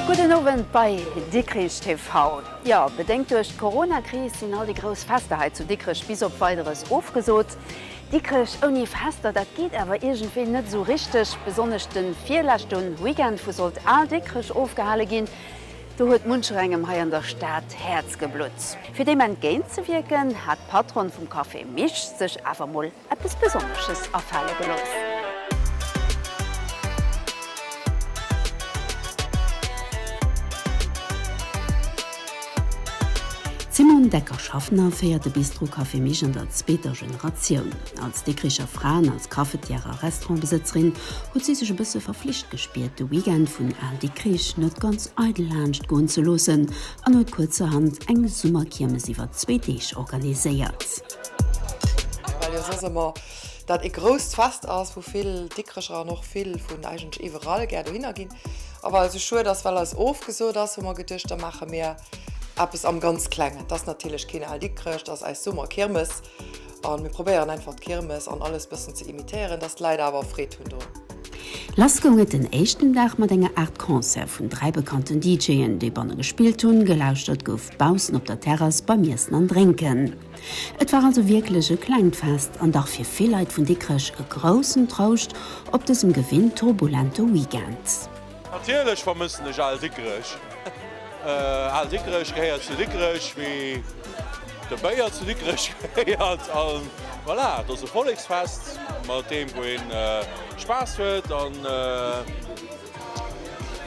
Gudden Owend bei Dikrich TV. Jo, bedéngt duerch d'Corona-Kris sinn all déi grouss Fester hei zu Dikrech bis op Weideres ofgesot. Dikrech ouni Fester, dat geet awer iergendwéi net esou richteg. Besonnesch de virleschte Weekend, wou sollt Al Dikrech ofgehale ginn, do huet muncherengem hei an der Stad d'Häerz geblutt. Fir deem entgéint ze wierken, hat d'Patronne vum Café Misch sech awer mol eppes Besonnesches afale gelooss. D'Simone Decker-Schaffner féiert de Bistro Café Misch an der zweeter Generatioun. Als Dikricher Fra an als Cafetière a Restaurantbesëtzerin huet si sech e bësse verflicht gespiert, de Weekend vun Al Dikrich net ganz eidel laanscht goen ze loossen an huet kuerzerhand eng Summerkiermes iwwer zwéi Deeg organiséiert. Well jo soss ëmmer dat ee grousst Fest ass, wou vill Dikrecher an och vill vun eigentlech iwwerall gär dohinner ginn. A well et esou schued ass, well eis ofgesot ass, hu mer geduecht, da maache mir Eppes am ganz Klengen. Et ass natierlech keen Al Dikrech, et ass eis Summerkirmes a mir probéieren einfach d'Kirmes an alles bëssen ze imitéieren, dass d'Leit awer Freed hunn drun. Lass goung et den éischten Dag mat enger Aart Concert vun 3 bekannten DJen, déi banne gespillt hunn. Gelauschtert gouf baussen op der Terrass beim Iessen an Drénken. Et war also wierklech e klengt Fest an dach fir vill Leit vun Dikrech e groussen Trouscht op dësem gewinnt turbulente Weekend. Natierlech vermëssen ech al Dikrech. Al Dikrech gehéiert zu Dikrech, wéi de Béier zu Dikrech gehéiert. A voilà, et ass e Volleksfest, mat deem wou een Spaass huet a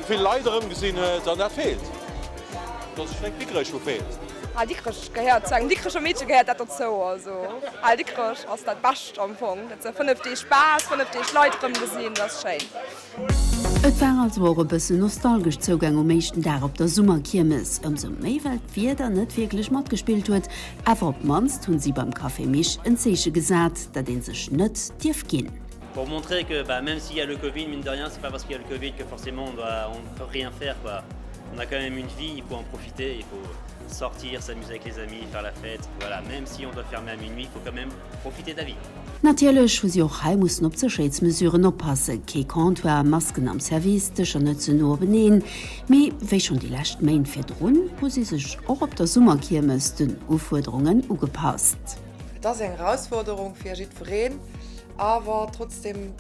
vill Leit erëmgesinn huet. An dat feelt. Et ass e Stéck Dikrech, wou feelt. Al Dikrech gehéiert zu engem Dikrecher Meedche gehéiert dat dozou. Also Al Dikrech ass dat Bescht am Fong. Dat si 5 Deeg Spaass, 5 Deeg Leit erëmgesinn, dat ass schéin. Et war also och e bëssen nostalgesch zougaang um éischten Dag op der Summerkiermes, ëmsou méi well d'Wieder net wierklech matgespillt huet. Awer op d'mannst hunn si beim Café Misch en Zeeche gesat, dat ee sech net dierf ginn. Pour montrer que bah même s'il y a le Covid, mine de rien, c'est pas parce qu'il y a le Covid que forcément on doit on peut rien faire quoi. On a quand même une vie, il faut en profiter, il faut sortir, s'amuser avec les amis, faire la fête, voilà, même si on doit fermer à minuit, il faut quand même profiter de la vie. Natierlech hu si och hei mussen op d'Sécherheetsmesuren oppassen, kee Comptoir, Masken am Service, Dëscher net ze no openeen. Mee wéi schonn déi lescht Méint virdrun, hu si sech och op der Summerkiermes den Ufuerderungen ugepasst. Et ass eng Erausforderung fir jiddwereen, awer trotzdem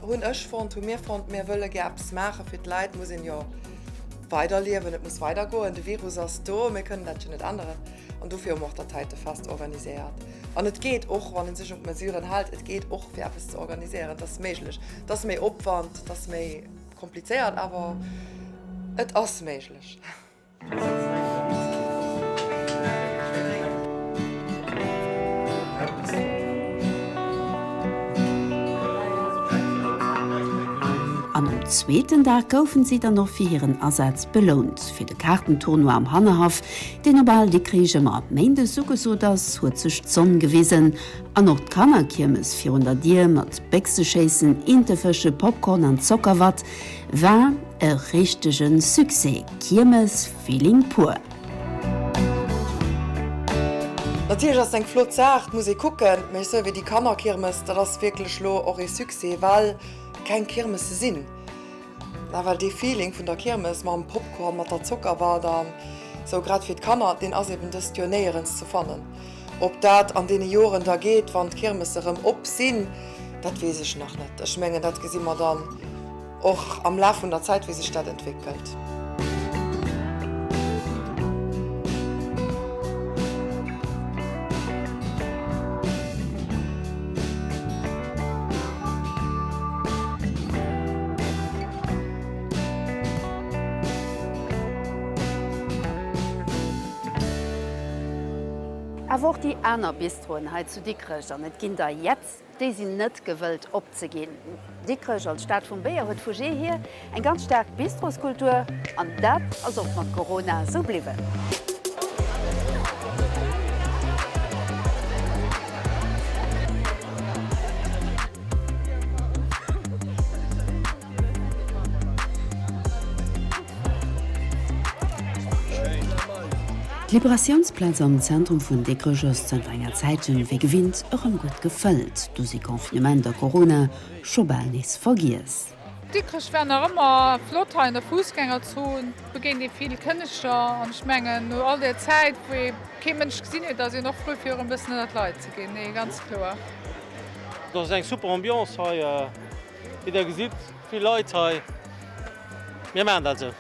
hunn ech fonnt, hu mir fonnt, mir wëlle gär eppes maache fir d'Leit. Et muss een jo weiderliewen, et muss weidergoen, de Virus ass do, mir kënnen dat jo net änneren. An dofir hu mer och dat heite Fest organiséiert. An et geet och, wann ee sech un d'Mesuren hält, et geet och fir eppes ze organiséieren. Et ass méiglech. Et ass méi Opwand, et ass méi komplizéiert, awer et ass méiglech. An um zweeten Dag goufen si dann och fir hiren Asaz belount. Fir de Kaartentournoi am Hannerhaff, deen op Al Dikrich ëmmer méindes ugesot ass, huet sech d'Sonn gewisen. An och d'Kannerkiermes virun der Dier mat Béchseschéissen, Eentefësche, Popcorn an Zockerwatt war e richtege Succès. Kiermes-Feeling pur! Natierlech ass et eng flott Saach, et muss ee kucken, mä ech soe wéi déi Kannerkirmes, dat ass wierklech elo och ee Succès, well keng Kirmesse sinn. Nawell dee Feeling vun der Kirmes mam Popcorn, mat der Zockerwatt an sou, grad fir d'Kanner, deen ass eben dëst Joer néierens ze fannen. Ob dat an deene Joren da geet, wann d'Kirmesse rëm op sinn, dat weess ech nach net. Ech mengen, dat gesi mer dann och am Laf vun der Zäit, wéi sech dat entwéckelt. Awer och déi aner Bistroen hei zu Dikrech, an et ginn der jetz, déi sinn net gewëllt opzeginn. Dikrech als Stad vum Béier huet vu jeehier eng ganz staark Bistroskultur an dat ass och mat Corona esou bliwwen. D'Liberatiounsplaz am Zentrum vun Dikrech ass zanter enger Zäitchen wéi gewinnt erëm gutt gefëllt. Do si Confinement a Corona scho bal nees vergiess. Dikrech war nach ëmmer flott hei an der Fussgängerzon, begéint ee vill Kënneger an ech mengen no all där Zäit wou ee kee Mënsch gesinn huet ass een och frou fir erëm e bëssen ënnert d'Leit ze ginn, nee ganz kloer. Et ass eng super Ambiance hei, wéi der gesitt, vill Leit hei, mir maachen dat esou.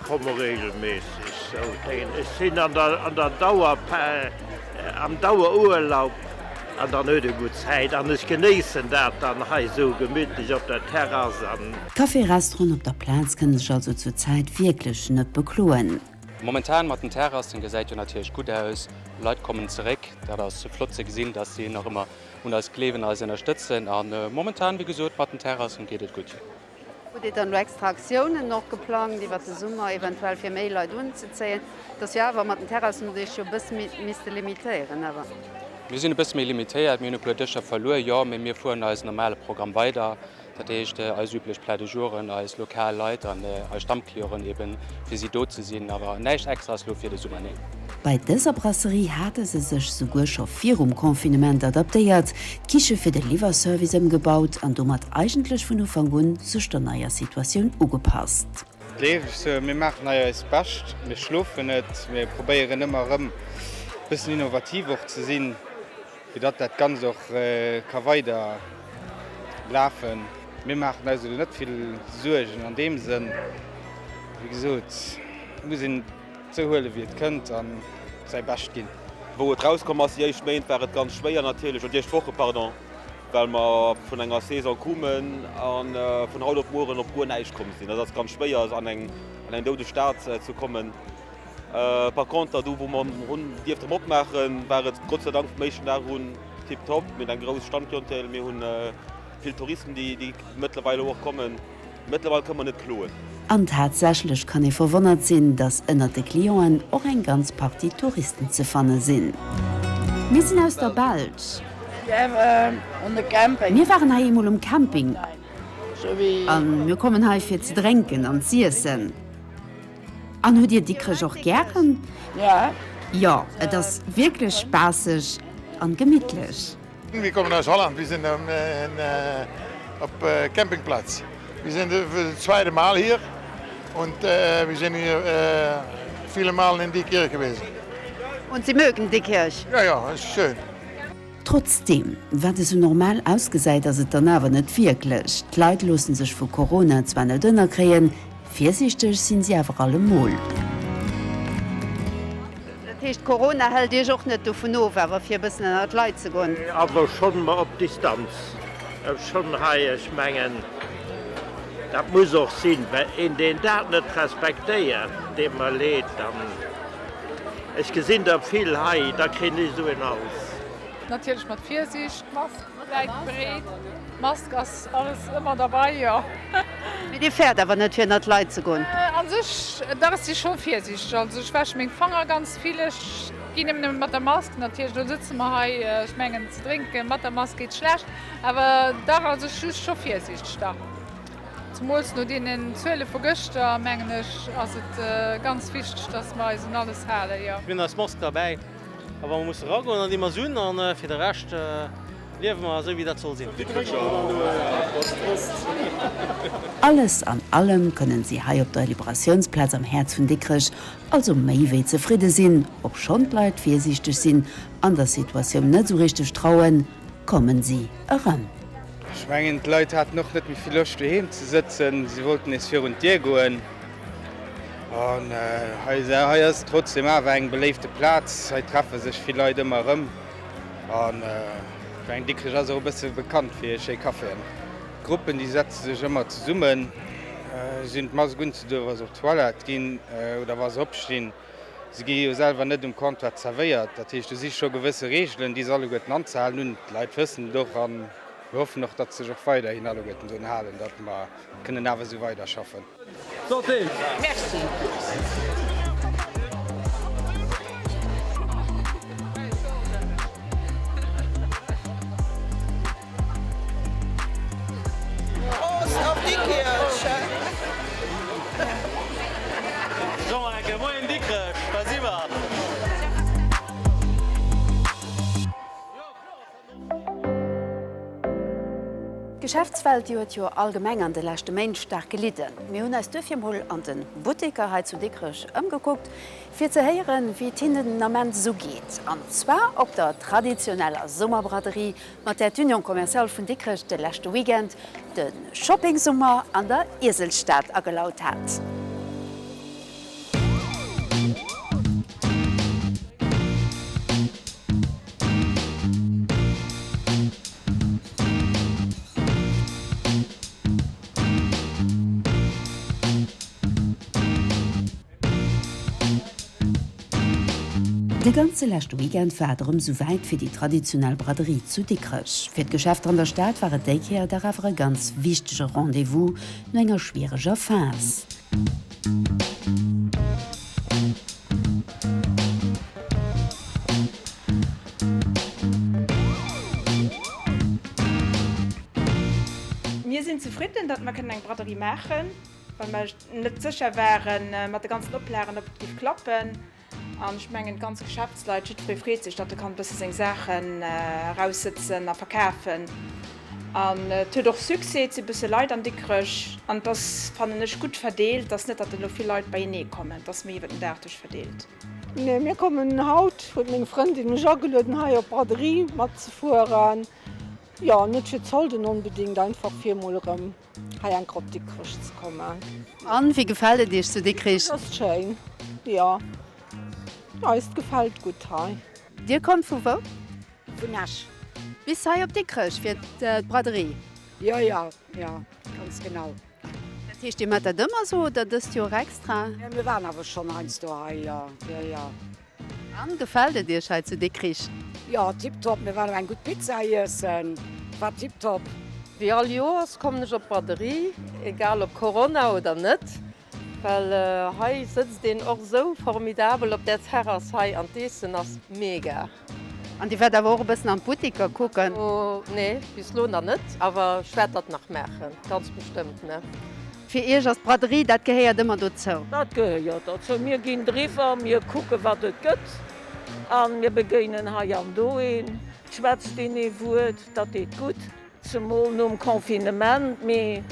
Komme regelméisseg sou deen. Ech sinn an der an der Dauer am Dauerurlaub an dann huet e gutt Zäit an ech genéissen dat dann hei sou gemütlech op der Terrass an. D'Café-Restauranten op der Plaz kënne sech also zur Zäit wierklech net bekloen. Momentan mat den Terrassen gesäit jo natierlech gutt aus, Leit kommen zeréck, dat ass flott ze gesinn, dass si nach ëmmer un eis gleewen, eis ënnerstëtzen an momentan wéi gesot mat den Terrassen geet et gutt. Hutt Dir dann elo extra Aktiounen och geplangt iwwert de Summer eventuell fir méi Leit unzezéien? Et ass jo awer mat den Terrassen hutt Dir Iech jo e bësse misste limitéieren awer. Mir sinn e bësse méi limitéiert, mir hunn e puer Dëscher verluer, jo, mee mir fueren eisen normale Programm weider. Dat heescht eis üblech Plat du jouren, eis lokal Leit an eis Stammclienten eben, fir si do ze sinn, awer näischt Extraes elo fir de Summer, nee. Bei dëser Brasserie hate se sech souguer scho virum Confinement adaptéiert, d'Kiche fir de Liwwerservice ëmgebaut an domat eigentlech vun Ufank un sech der neier Situatioun ugepasst. Leef, ech soen, mir maachen hei eist Bescht, mir schlofen net, mir probéieren ëmmer erëm e bëssen innovativ och ze sinn, fir datt dat Ganzt och ka weider lafen. Mir maachen eis elo net vill Suergen an deem Sënn. Wéi gesot, et muss een Sou huele wéi et kënnt an säi Bescht ginn. Wou et rauskomm ass, déi éischt Méint war et ganz schwéier natierlech, oder déi éischt Woche pardon, well mer vun enger Saison koumen a vun haut op mueren op guer näischt komm sinn. Dat ass ganz schwéier an eng an eng doudeg Stad ze kommen. Par conter du wou mer hunn dierften erëm opmaachen, war et Gott sei Dank vum éischten Dag un tiptop. Mir hunn eng grouss Stammclientèle, mir hunn vill Touristen déi déi mëttlerweil och kommen. Mëttlerweil kënne mer net kloen. An tatsächlech kann ee verwonnert sinn, dass ënnert de Clienten och eng ganz Partie Touristen ze fanne sinn. Mir sinn aus der Belsch. Mir waren hei eemol um Camping a mir kommen hei fir ze drénken an z'iessen. An hutt Dir Dikrech och gären? Jo, et ass wierklech spaasseg an gemittlech. Wir kommen aus Holland, wir sind op Campingplatz. Wir sind das zweite Mal hier und wir sind hier viele Mal in Diekirch gewesen. Und Sie mögen Diekirch? Ja, ja, es ist schön. Trotzdeem, wat esou normal ausgesäit, ass et dann awer net wierklech. D'Leit loosse sech vu Corona zwar net ënnerkréien, virsiichteg sinn si awer allemol. Dat heescht, Corona hält Iech och net dovun of, awer fir e bëssen ënner d'Leit ze goen? Awer schonn op Distanz, schonn hei. Ech mengen, dat muss och sinn, well een, deen dat net respektéiert, deet mer leed, dann, ech gesinn der vill hei, da kréien ech esou en Hals. Natierlech mat Virsiicht, Mask wäit breet, Mask ass alles ëmmer derbei, jo. Mee Dir fäert awer net fir ënnert d'Leit ze goen? An sech, dach ech si scho virsiichteg, also ech wäsche meng Fanger ganz vill, ech ginn nëmmen mat der Mask natierlech, elo sëtze mer hei, ech mengen ze drénke mat der Mask geet schlecht, awer dach also ech si scho virsiichteg, dach. Zemools no deenen Zuele vu gëschter, mengen ech, ass et ganz wichteg, datt mer eis un alles halen, jo. Mir hunn eis Mask derbäi. A wa mer musse eragoen, dann di mer se un an fir de Rescht liewe mer esou wéi dat soll sinn. Alles an allem kënnen si hei op der Liberatiounsplaz am Häerz vun Dikrech also méi wéi zefridde sinn. Obschonn d'Leit virsiichteg sinn an der Situatioun net esou richteg trauen, kommen si erëm. Ech mengen d'Leit haten och net méi vill Loscht doheem ze sëtzen, si wollten nees virun d'Dier goen. An hei hei ass et trotzdem awer eng beléifte Plaz. Hei treffe sech vill Leit ëmmer erëm. An ech mengen, Dikrech ass och e bësse bekannt fir hir schéi Caféen. D'Gruppen, déi setze sech ëmmer zesummen. Si hunn d'Mask unzedoen, wa se op d'Toilette ginn oder wa se opstinn. Se gi jo selwer net um Comptoir zerwéiert. Dat heescht, do si scho gewësse Reegelen, déi se alleguerten anzehalen hunn. D'Leit wëssen et och a mir hoffen och, datt se sech och weiderhin alleguerten drun halen, datt mer kënnen awer esou weiderschaffen. Santé! Merci. Prost op Dikrech! Jean-Henke, Moien Dikrech, da si mer! D'Geschäftswelt, déi huet jo allgemeng an de leschte Méint staark gelidden. Mir hunn eis duerfir mol an de Butteker hei zu Dikrech ëmgekuckt, fir ze héieren, wéi et hinnen den Ament esou geet. An zwar op der traditioneller Summerbraderie, mat där d'Union Commerciale vun Dikrech de leschte Weekend de Shopping-Summer an der Ieselstad agelaut hat. De ganze leschte Weekend war et erëm sou wäit fir déi traditionell Braderie zu Dikrech. Fir d'Geschäfter an der Stad war et déi Kéier dach awer e ganz wichtege Rendez-vous no enger schwiereger Phas. Mir sinn zefridden, datt mer kënnen eng Braderie maachen, well mer net sécher ware mat de ganzen Oplagen, ob et géif klappen. An ech mengen, d'ganz Geschäftsleit, jiddweree freet sech, datt e kann e bësse seng Saachen eraussëtzen a verkafen. An et huet och Succès, et si bësse Leit an Dikrech an et ass, fannen ech, gutt verdeelt. Et ass net, datt elo vill Leit beienee kommen, et ass méi iwwer den Dag duerch verdeelt. Nee, mir kommen haut, huet meng Frëndin mech agelueden hei op d'Braderie matzefueren. Jo, net fir d'Solden onbedingt, einfach fir emol erëm hei eng Kéier op Dikrech ze kommen. An, wéi gefält et iech zu Dikrich? Et ass schéin, jo. Eis gefält gutt hei. Dir kommt vu wou? Vun Esch. Bis hei op Dikrech fir d'Braderie? Jo, jo, jo, ganz genau. Dat heescht, Dir maacht dat ëmmer esou oder dëst Joer extra? Jo, mir waren awer schonn heiansdo hei, jo, jo, jo. An, gefält et Iech hei zu Dikrich? Jo, tiptop. Mir waren och eng gutt Pizza iessen, war tiptop. Wéi all Joers kommen ech op d'Braderie, egal ob Corona oder net, well hei sëtzt een och esou formidabel op där Terrass hei an d'Eessen ass mega. An Dir waart awer och e bëssen an d'Buttiker kucken? Oh nee, bis lo nach net, awer ech waert dat nach maachen, ganz bestëmmt, ne. Fir Iech ass d'Braderie, dat gehéiert ëmmer dozou? Dat gehéiert dozou. Mir ginn driwwer, mir kucke wat et gëtt a mir begéinen hei an do een, et schwätzt een ee Wuert, dat deet gutt. Zemol nom Confinement, mee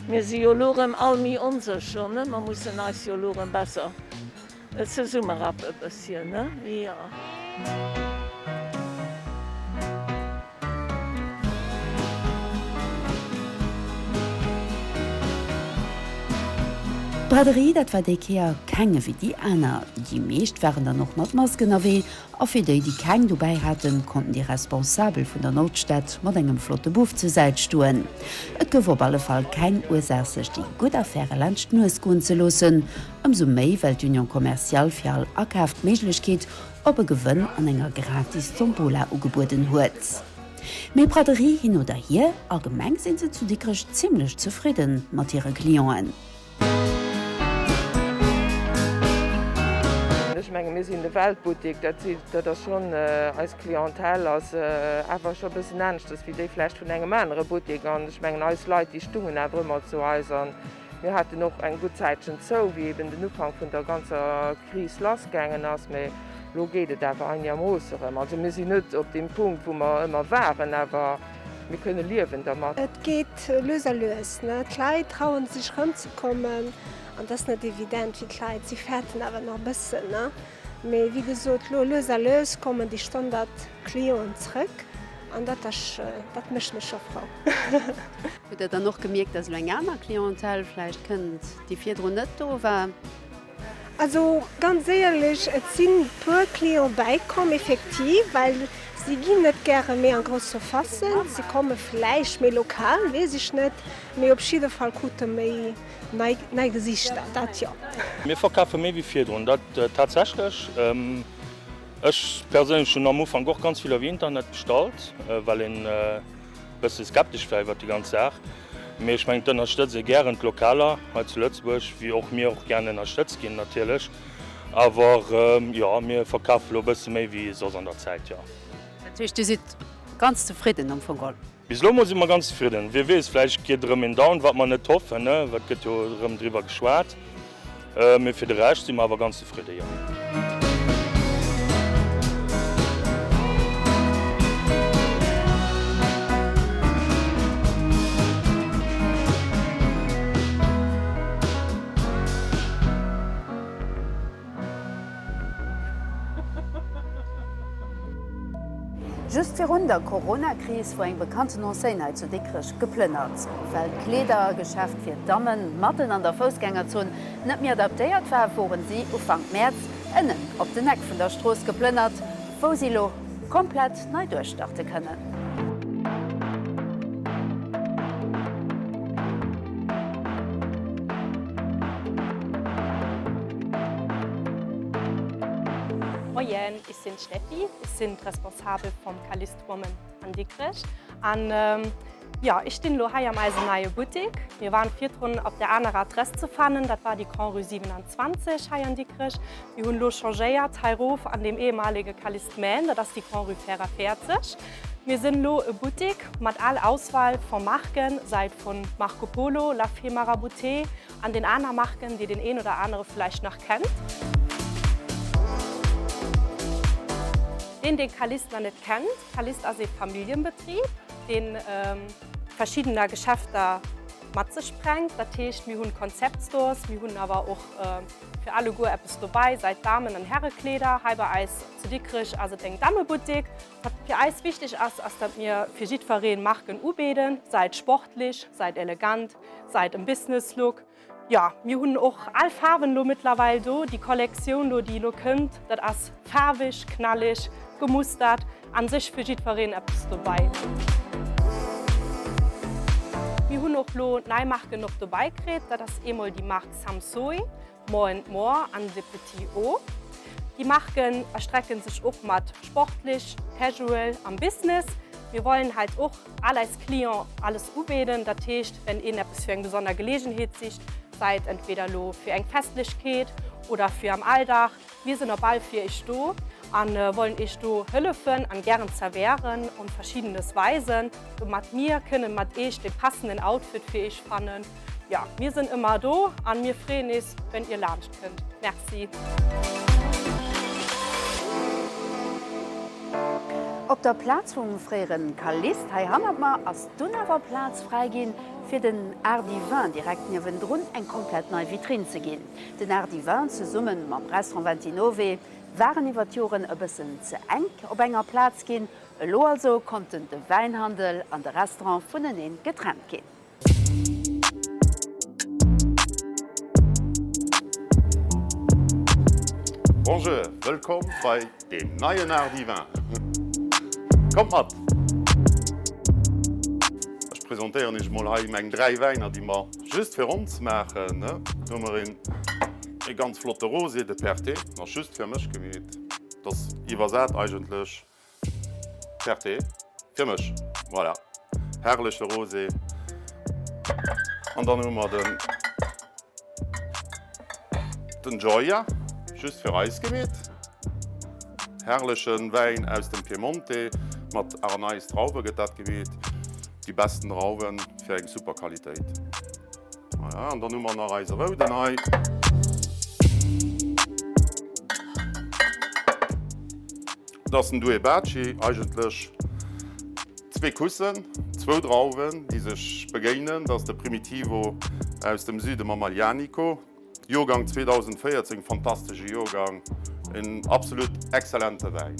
mir si jo elo erëm all méi onsécher, ne? Mer mussen eis jo elo erëm besser zesummerappe e bësschen, ne? Jo. D'Braderie, dat war déi Kéier keng ewéi déi aner. Déi meescht waren dann och mat Mask ënnerwee A fir déi, déi keng dobäi haten, konnten déi Responsabel vun der Nordstad mat engem flotte Buff zur Säit stoen. Et gouf op alle Fall keng Ursaach sech déi gutt Affäre laanscht d'Nues goen ze loossen, ëmsou méi well d'Union Commerciale fir all Akaf d'Méiglechkeet op e Gewënn an enger gratis Tombola ugebueden huet. Mee Braderie hin oder hier, allgemeng sinn se zu Dikrech zimmlech zefridde mat hire Clienten. Ech menge mir sinn de Weltbuttek, dat si dat ass schonn, eis Clientèle ass awer scho e bëssen aneschtes wéi déi vläicht vun engem anere Buttek. An ech mengen eis Leit, déi stungen awer ëmmer zu eis. An mir haten och eng gutt Zäitchen zou, wéi eben den Ufank vun der ganzer Kris lassgaangen ass. Mä elo geet et awer einermoosse erëm. Also mir sinn net op deem Punkt, wou mer ëmmer waren, awer mir kënne liewen dermat. Et geet lues a lues, ne? D'Leit trauen sech erëmzekommen an et ass net evident fir d'Leit. Si fäerten awer nach e bëssen, ne? Mee wéi gesot, lo lues a lues kommen déi Standard-Clienten zrëck an dat ass, dat mécht mech scho frou. Hutt Der dann och gemierkt, dass elo eng aner Clientèle vläicht kënnt, déi virdrun net do war? Also ganz éierlech, et sinn puer Clienten bäikomm, effektiv, well si ginn net gäre méi an grouss Surfacen, si komme vläicht méi lokal, weess ech net, mee op jidde Fall krute méi nei, nei Gesichter, dat jo. Mir verkafe méi wéi virdrun, dat tatsächlech. Ech perséinlech hunn am Ufank och ganz vill iwwer Internet bestallt, well een e bësse skeptesch war iwwer déi ganz Saach. Mee ech mengen, et ënnerstëtzt ee gären d'Lokaler hei zu Lëtzebuerg, wéi och mir och gären ënnerstëtzt ginn natierlech. Awer jo, mir verkafe lo e bësse méi wéi soss an der Zäit, jo. Dat heescht, Dir sidd ganz zefridden am Fong geholl? Bis elo mol si mer ganz zefridden. Wie weess, vläicht geet erëm een down, wat mer net hoffen, ne, well et gëtt jo erëm driwwer geschwat. Mee fir de Rescht si mer awer ganz zefridde, jo. Just virun der Corona-Kris wor eng bekannten Enseigne hei zu Dikrech geplënnert. Well d'Kleedergeschäft fir Dammen matten an der Foussgängerzon net méi adaptéiert war, woren si Ufank Mäerz ënnen op den Eck vun der Strooss geplënnert, wou si lo komplett nei duerchstarte kënnen. Moien, ech sinn d'Steffi, ech sinn d'Responsabel vum Calliste Woman an Dikrech. An jo, ech stinn elo hei am eisen neie Buttek. Mir waren virdrun op der anerer Adress ze fannen, dat war déi Grand-Rue 27 hei an Dikrech. Mir hunn elo changéiert hei erof an deem ehemalige Calliste Man, dat ass déi Grand-Rue 44. Mir sinn elo e Buttek mat all Auswahl vu Marken, sei et vun Marco Polo, La Fée Marabouté, An den aner Marken, déi den een oder anere vläicht nach kennt. Deen, deen Calliste nach net kennt, Calliste ass ee Familljenbetrib, deen verschiddener Geschäfter mat sech brengt. Dat heescht, mir hunn Concept Stores, mir hunn awer och fir alleguer eppes dobei, sei et Damen an Herrekleeder. Hei bei eis zu Dikrech ass et eng Dammebuttek. Wat fir eis wichteg ass, ass datt mir fir jiddwereen Marken ubeden, sei et sportlich, sei et elegant, Sait em Business Look. Jo, mir hunn och al Faarwen elo mëttlerweil do. Déi Kollektioun do, déi elo kënnt, dat ass faarweg, knalleg, gemustert, an sech fir jiddwereen eppes dobei. Mir hunn och lo nei Marken och dobei kritt. Dat ass eemol déi Mark Samsoi, More and More an de Petit O. Déi Marken erstrecken sech och mat sportlich, casual am Business. Mir wollen halt och all eis Clients alles ubeden, dat heescht wenn een eppes fir eng besonner Gelegenheet sicht, sei et entweder elo fir eng Festlechkeet oder fir am Alldag, mir sinn op all fir iech do an wollen iech do hëllefen an gären zerwéieren an verschiddenes weisen, domat mir kënnen mat iech de passenden Outfit fir iech fannen. Jo, mir sinn ëmmer do an mir freeën is wenn ihr laanscht kënnt. Merci. Op der Plaz vum fréieren Calliste hei hannert mer ass dunn awer Plaz fräi ginn, fir den Art du Vin direkt niewendrun eng komplett nei Vitrinn ze ginn. Den Art du Vin zesummen mam Restaurant Ventinove waren iwwer d'Joren e bëssen ze enk op enger Plaz ginn. Elo also konnten de Wäinhandel an de Restaurant vuneneen getrennt ginn. Bonjour, wëllkomm bei deem neien Art Divin. Kommt mat! Ech presentéieren iech mol hei meng 3 Wäiner, déi mer just fir ons maachen. Do hu mer een e ganz flotte Rosé de Perthé, den ass just fir mech gemeet. Dat ass iwwersat eigentlech Fierté fir mech, voilà, herrleche Rosé. An dann hu mer den den Gioia, just fir eis gemeet. Herrleche Wäin aus dem Piemonte, mat Arneis Drauwe gëtt dat gemeet. Déi besten Drauwen fir eng super Qualitéit. Voilà, an dann hu mer nach eise rouden hei. Dat ass den Due Baci, eigentlech zwee Kussen, zwou Drauwen, déi sech begéinen. Dat ass de Primitivo aus dem Süde mam Aglianico. Joergang 2014, fantastesche Joergang, en absolut exzellente Wäin.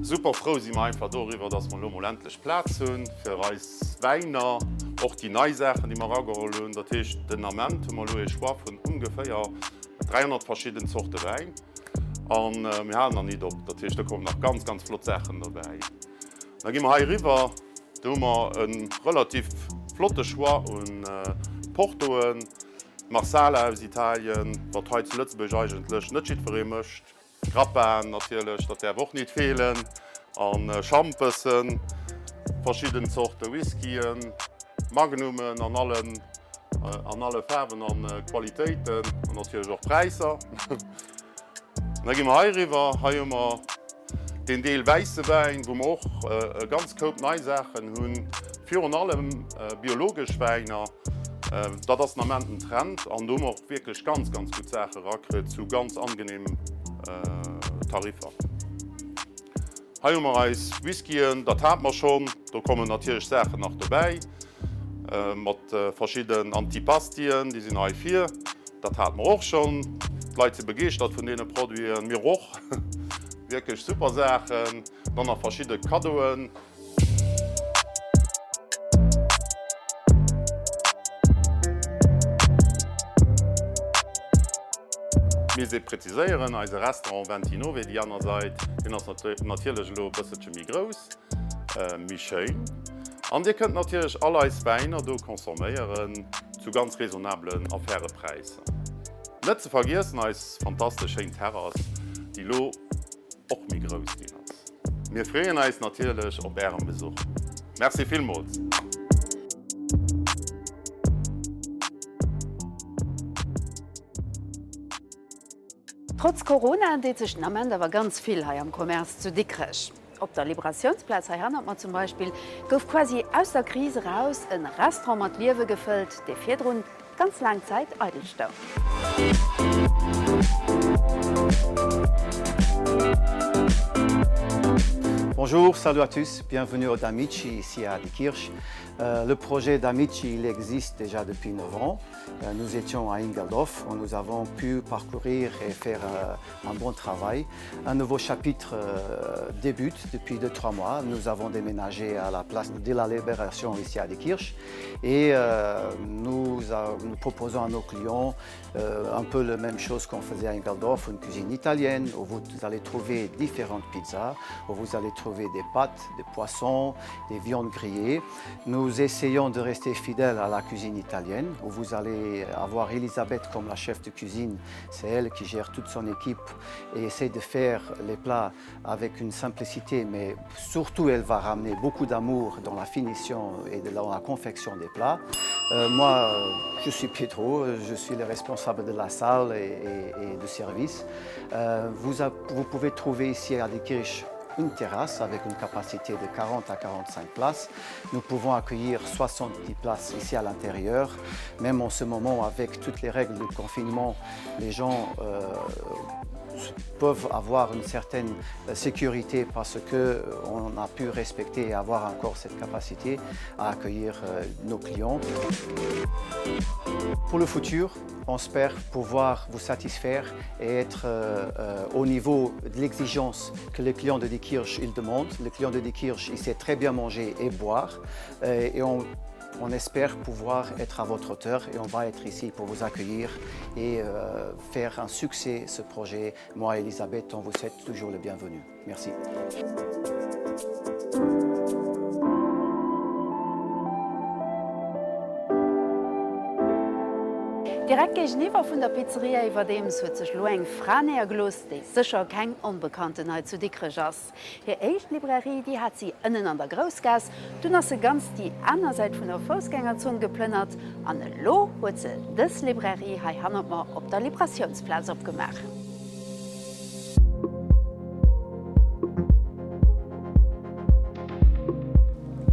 Super frou si mer einfach doriwwer, dass mer elo mol endlech Plaz hunn fir eis Wäiner, och déi nei Saachen, déi mer erageholl hunn. Dat heescht, den Ament hu mer elo ee Choix vun ongeféier 300 verschidden Zorte Wäin a mir halen nach nit op. Dat heescht, do kommen nach ganz, ganz flott Saachen dobäi. Da gi mer hei eriwwer, do hu mer e relativ flotte Choix un Portoen, Marsala aus Italien, wat hei zu Lëtzebuerg eigentlech net jiddweree mécht, Grappaen natierlech, dat däerf och nit feelen, a Schampesen, verschidden Zorte Whiskyen, Magnumen an allen an alle Faarwen a Qualitéiten an natierlech och Präisser. Da gi mer hei eriwwer, hei hu mer Deen Deel wäisse Wäin, wou mer och e ganz Koup nei Saachen hunn, virun allem biologesch Wäiner, dat ass den Ament den Trend an do hu mer och wierklech ganz, ganz gutt Saache erakritt zu ganz angenehmen Tariffer. Hei hu mer eis Whiskyen, dat hate mer schonn, do kommen natierlech Saachen nach dobäi mat verschidden Antipastien, déi sinn hei vir. Dat hate mer och schonn. D'Leit si begeeschtert vun deene Produiten, mir och. Wierklech super Saachen. Dann nach verschidde Kaddoen. Misst ee präziséieren, eise Restaurant Ventinove, déi aner Sait, deen ass natierlech elo e bësselche méi grouss, méi schéin. An Dir kënnt natierlech all eis Wäiner do consomméieren zu ganz raisonnablen a faire Präisser. Net ze vergiessen eis fantastesch schéin Terrass, déi elo och méi grouss ginn ass. Mir freeën eis natierlech op Ären Besuch. Merci villmools! Trotz Corona deet sech den Ament awer ganz vill hei am Commerce zu Dikrech. Op der Liberatiounsplaz hei hannert mer zum Beispill gouf quasi aus der Kris eraus en Restaurant mat Liewe gefëllt, dee virdrun ganz laang Zäit eidel stoung. Bonjour, salut à tous, bienvenue au D'Amici ici à Diekirch. Le projet D'Amici il existe déjà depuis 9 ans. Nous étions à Ingeldorf où nous avons pu parcourir et faire un bon travail. Un nouveau chapitre débute depuis 2-3 mois. Nous avons déménagé à la place de la Libération ici à Diekirch et nous, nous proposons à nos clients un peu la même chose qu'on faisait à Ingeldorf, une cuisine italienne où vous allez trouver différentes pizzas, où vous allez trouver des pâtes, des poissons, des viandes grillées. Nous essayons de rester fidèles à la cuisine italienne, où vous allez avoir Elisabeth comme la chef de cuisine. C'est elle qui gère toute son équipe et essaie de faire les plats avec une simplicité, mais surtout elle va ramener beaucoup d'amour dans la finition et dans la confection des plats. Euh, moi, je suis Pietro, je suis le responsable de la salle et, et, et du service. Euh, vous, a, vous pouvez trouver ici à Diekirch une terrasse avec une capacité de 40 à 45 places. Nous pouvons accueillir 70 places ici à l'intérieur. Même en ce moment, avec toutes les règles de confinement, les gens euh, peuvent avoir une certaine sécurité parce que on a pu respecter et avoir encore cette capacité à accueillir nos clients. Pour le futur, on espère pouvoir vous satisfaire et être euh, au niveau de l'exigence que les clients de Diekirch ils demandent. Le client de Diekirch, il sait très bien manger et boire et on on espère pouvoir être à votre hauteur et on va être ici pour vous accueillir et euh, faire un succès ce projet. Moi, Elisabeth, on vous souhaite toujours le bienvenu. Merci. Direkt géigeniwwer vun der Pizzeria iwwerdeems huet sech lo eng Fra néiergelooss, déi sécher keng Onbekannten hei zu Dikrech ass. Hir éischt Librairie, déi hat si ënnen an der Groussgaass, dunn ass se ganz déi aner Säit vun der Foussgängerzon geplënnert an elo huet se dës Librairie hei hannert mer op der Liberatiounsplaz opgemaach.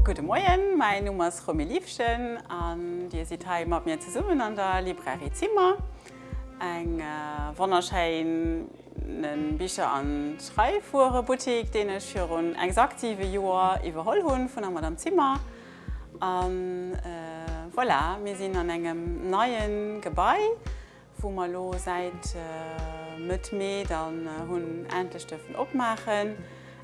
Gudde Moien, mäin Numm ass Romy Liefgen an Dir sidd hei mat mir zesummen an der Librairie Zimmer. Eng wonnerschéin Bicher an Schreifwuerebuttik, deen ech virun exakt 7 Joer iwwerholl hunn vun der Madame Zimmer. An voilà, mir sinn an engem neien Gebai, wou mer elo säit Mëtt Mee dann hunn endlech duerfen opmaachen.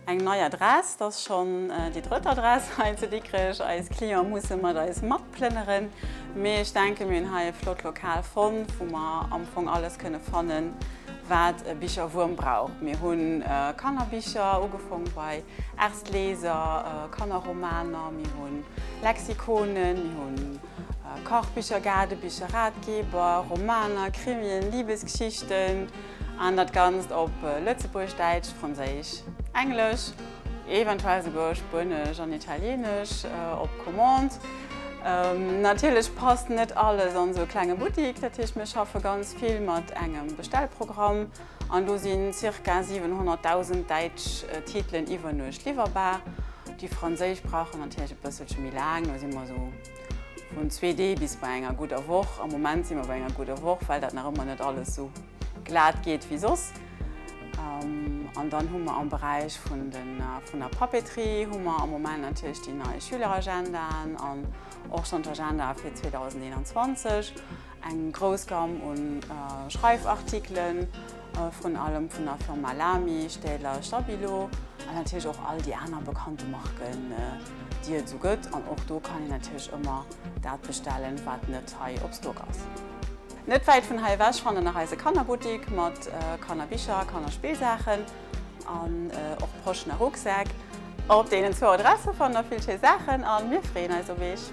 Eng nei Adress, dat ass schonn déi drëtt Adress hei zu Dikrech. Eis Cliente musse mat eis matplënneren, mee ech denke mir hunn hei e flott Lokal fonnt, wou mer am Fong alles kënne fannen, wat e Bicherwuerm brauch. Mir hu Kannerbicher, ugefong bei Erstleser, Kannerromaner, mir hu Lexikonen, mir hu Kachbicher, Gaardebicher, Ratgeber, Romaner, Krimien, Liebesgeschichten. An dat Ganzt op Lëtzebuergesch, Däitsch, Franséisch, Englesch, eventuell souguer Spuenesch an Italienesch op Commande. Natierlech passt net alles an esou e klenge Buttik, dat heescht mir schaffe ganz vill mat engem Bestellprogramm an do sinn zirka 700.000 däitsch Titelen iwwer Nuecht liwwerbar. Déi franséisch brauchen natierlech e bësselche méi laang, do si mer esou Vun zwee Dee bis bei enger gudder Woch. Am Moment si mer bei enger gudder Woch, well dat nach ëmmer net alles esou glat geet wéi soss. An dann hu mer am Beräich vun der Papeterie hu mer am Moment natierlech déi nei Schüleragendaen an och schonn d'Agenda fir 2021. Eng grouss Gamm un Schreifartikelen, vrun allem vun der Firma Lamy, Städler, Stabilo an natierlech och all déi aner bekannte Marken, déi et esou gëtt. An och do kann een natierlech ëmmer dat bestellen, wat net hei op Stock ass. Net wäit vun hei ewech fannt der nach eise Kannerbuttik mat Kannerbicher, Kannerspillsaachen an och Poschen a Rucksäck. Op deenen zwou Adresse fannt der vill schéi Saachen a mir freeën eis op Eech.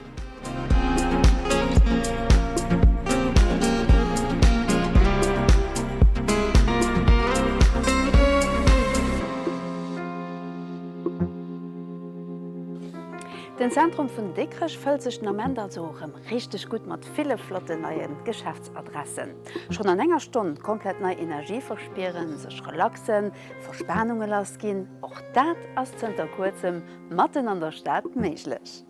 Den Zentrum vun Dikrech fëllt sech den Ament also erëm richteg gutt mat ville flotten neie Geschäftsadressen. Schonn an enger Stonn komplett nei Energie verspieren, sech relaxen, Verspanunge lass ginn, och dat ass zënter kuerzem matten an der Stad méiglech.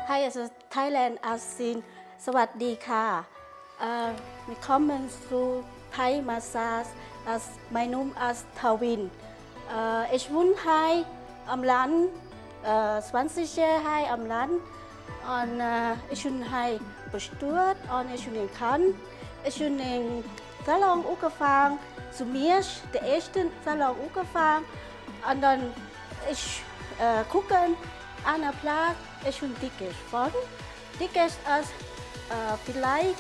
Hei ass Thailand ass sinn สวัสดีค่ะ Willkommen zu Thai Massage ass mein Numm ass Tawin Ech wunn hei am Land 20 Joer hei am Land an ech hunn hei bestuet an ech hunn en Kand. Ech hunn en Salon ugefaang zu Miersch, de éischten Salon ugefaang an dann ech kucken aner Plaz, ech hunn Dikrech fonnt. Dikrech ass vill Leit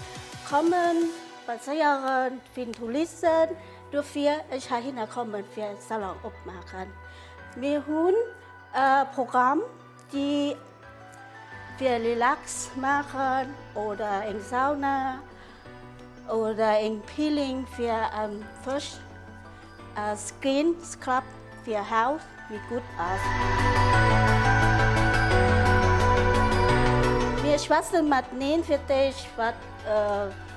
kommen spadséieren, vill Touristen, dofir ech heihinner kommen fir en Salon opmaachen. Mir hunn e Programm déi fir relax maachen oder eng Sauna oder eng Peeling fir frësch Skin Scrub fir Haut méi gutt ass. Mir schwätzen mateneen fir d'éischt wat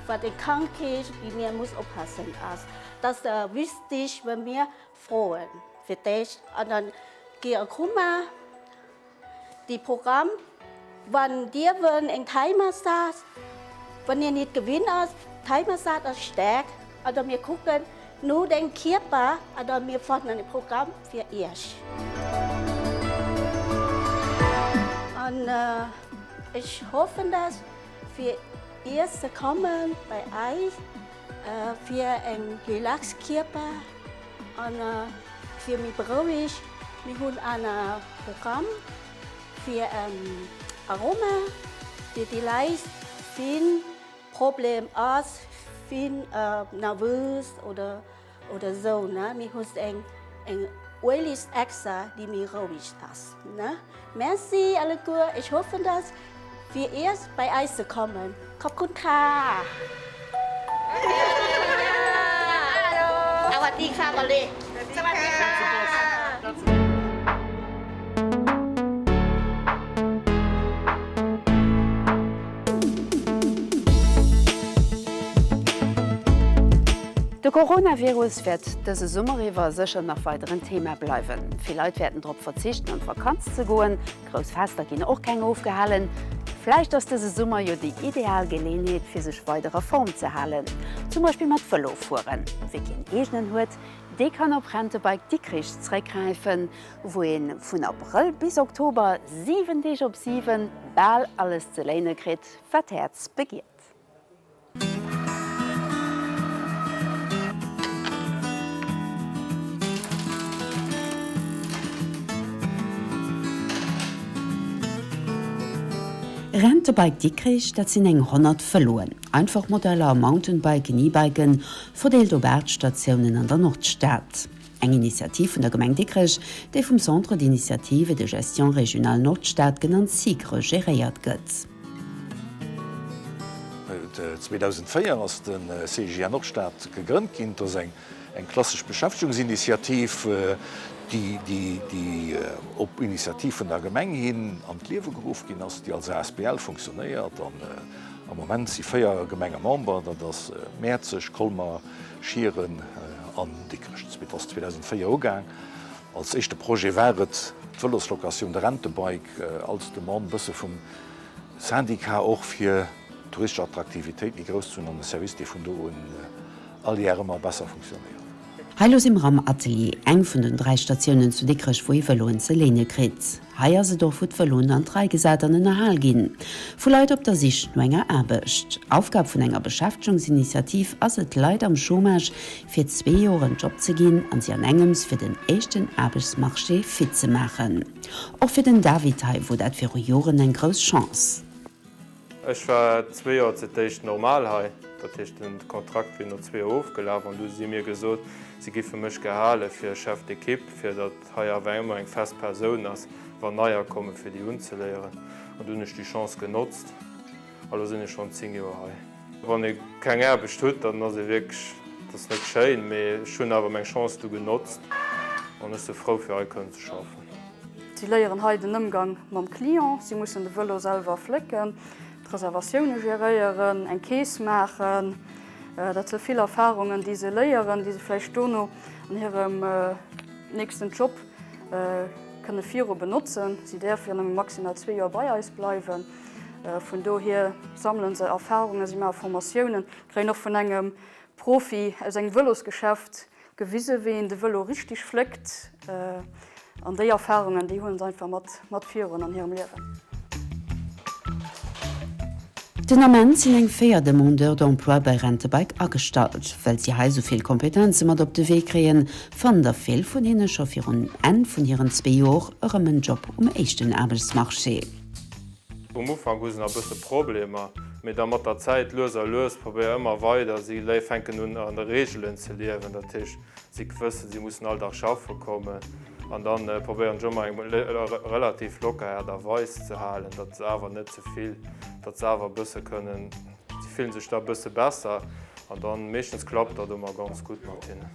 wat eng Krankheet wéi mir muss oppassen ass. Dat ass wichteg wa mir froen fir d'éischt an dann gi Kummer. Déi Programm, wann dir wëllt eng Thai-Massage, wann dir nit gewinnt ass, Thai-Massage ass staark, oder mir kucken no dengem Kierper oder mir fannen e Programm fir iech. An ech hoffen dass fir iech ze kommen bei eis fir eng relax Kierper. An fir méi beroueg, mir hunn aner Programm fir Aroma, fir déi Leit vill Problem ass, vill nervös oder oder sou ne. Mir hu eng eng Ueleg extra déi méi roueg ass ne. Merci alleguer, ech hoffen dass fir iech bei eis ze kommen. ขอบคุณค่ะ สวัสดีค่ะ ก่อนเลย สวัสดีค่ะ De Coronavirus wäert dëse Summer iwwer sécher nach weider en Thema bleiwen. Vill Leit wäerten drop verzichten an d'Vakanz ze goen. Grouss Fester ginn och keng ofgehalen. Vläicht ass dëse Summer jo déi ideal Geleenheet fir sech weider a Form ze halen, zum Beispill mat Vëlo fueren. Wie keen eegenen huet, dee kann op Rentebike Dikrich zeréckgräifen, wou ee vun Abrëll bis Oktober 7 Deeg op 7 bal alles ze léine kritt, wat d'Häerz begiert. Rent-a-Bike Dikrich, dat sinn eng 100 Vëloen, einfach Modeller, Mountainbiken, E-Biken, verdeelt op 8 Statiounen an der Nordstad. Eng Initiativ vun der Gemeng Dikrech, déi vum Centre d'initiative et de gestion régionale Nordstad, genannt CIGRE, geréiert gëtt. 2004 ass de CGA Nordstad gegrënnt ginn. Et ass eng klassesch Beschäftegungsinitiativ, déi op Initiativ vun der Gemeng hin an d'Liewe geruff ginn ass, déi als asbl funktionéiert. An am Moment si 4 Gemenge Member, dat ass Mäerzeg, Colmer, Schieren an Dikrech. Et ass 2004 ugaang. Als éischte Projet war et d'Vëloslocatioun, de Rent-a-Bike, als Demande e bësse vum Syndicat och, fir d'touristesch Attraktivitéit méi grouss ze hunn an e Service, dee vun do un all Jar ëmmer besser funktionéiert. Hei lo si mer am Atelier, eng vun den 3 Statiounen zu Dikrech, wou ee Vëloen ze léine kritt. Hei ass et och, wou d'Vëloen an d'Rei gesat an ënnerhal ginn, vu Leit op der Sich no enger Aarbecht. Aufgab vun enger Beschäftegungsinitiativ ass et, Leit am Chômage fir zwee Joer en Job ze ginn an si an engems fir den éischten Aarbechtsmarché fit ze maachen. Och fir den David hei wor dat viru Joren eng grouss Chance. Ech war zwee Joer ze d'éischt normal hei, dat heescht den Kontrakt wier no zwee Joer ofgelaf an du hu si mir gesot, si giffe mech gehale fir Chef d'équipe, fir datt hei awer ëmmer eng fest Persoun ass, wann Neier kommen, fir déi unzeléieren. An du hunn ech déi Chance genotzt a lo sinn ech schonn 10 Joer hei. Wann ee keng Aarbecht hutt, dann ass ee wierklech, dat ass net schéin, mee ech hunn awer meng Chance du genotzt an ech si frou fir hei kënnen ze schaffen. Si léieren hei den Ëmgang mam Client, si mussen de Vëlo selwer flécken, d'Reservatioune geréieren, eng Kees maachen. Dat si vill Erfarungen, déi se léieren, déi se vläicht dono an hirem nächsten Job kënne viru benotzen. Si däerfe jo nëmme maximal zwee Joer bei eis bleiwen. Vun dohier sammele se Erfarungen, si maache Formatiounen, kréien och vun engem Profi aus engem Vëlosgeschäft Gewise wéi een de Vëlo richteg fléckt an déi Erfarungen déi huelen se einfach mat mat virun an hirem Liewen. Den Ament sinn eng 4 Demandeurs d'emploi bei Rentebike agestallt. Well si hei sou vill Kompetenze mat op de Wee kréien, fannen der vill vun hinne scho virun Enn vun hiren zwee Jor erëm en Job um éischten Aarbechtsmarché. Um Ufank hu se nach e bësse Problemer, mee da mat der Zäit, lues a lues, probéier ëmmer weider. Si fänken un an de Reegelen ze liewen, dat heescht, si wëssen, si mussen all Dag schaffe kommen. An da probéieren ech ëmmer eng relativ locker Aart a Weis ze halen, datt se awer net ze vill, datt se awer e bësse kënnen, si fillen sech da e bësse besser an dann meeschtens klappt dat ëmmer ganz gutt mat hinnen.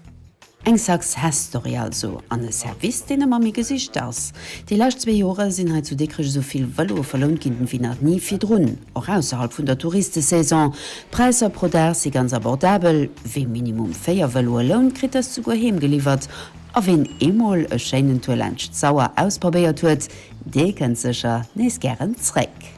Eng Success Story also, an e Service deen ëmmer méi gesicht ass. Déi lescht zwee Jore sinn hei zu Dikrech esou vill Vëloe verlount ginn wéi nach ni virdrun, och ausserhalb vun der Touristesaison. D'Präisser pro Dag si ganz abordabel, wee minimum 4 Vëloe lount, kritt dës souguer heem geliwwert. A ween eemol e schéinen Tour laanscht d'Sauer ausprobéiert huet, dee kënnt sécher nees gären zréck.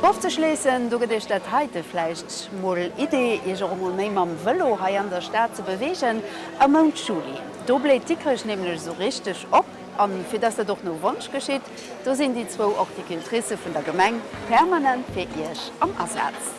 Ofzeschléissen, do gëtt Iech dat heite vläicht mol Idee, Iech och emol méi mam Vëlo hei an der Stad ze beweegen. Am Mount Juli, do bléit Dikrech nämlech esou richteg op. An fir dass dat och no Wonsch geschitt, do sinn déi zwou Horticultricë vun der Gemeng permanent fir Iech am Asaz.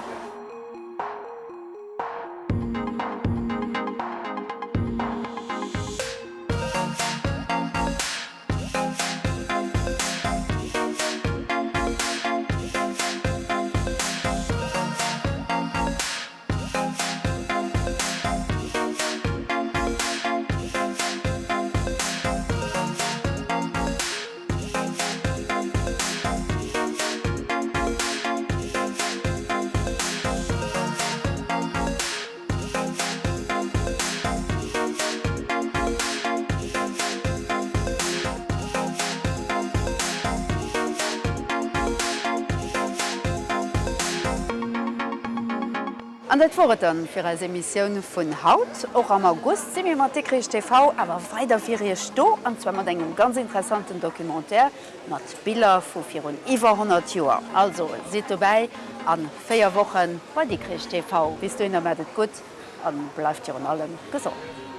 An dat wor et dann fir eis Emissioun vun haut. Och am August si mir mat Dikrich TV awer weider fir iech do, an zwar mat engem ganz interessanten Documentaire mat Biller vu virun iwwer 100 Joer. Also sidd dobäi an 4 Wochen bei Dikrich TV. Bis dohinner maacht et gutt an bleift virun allem gesond.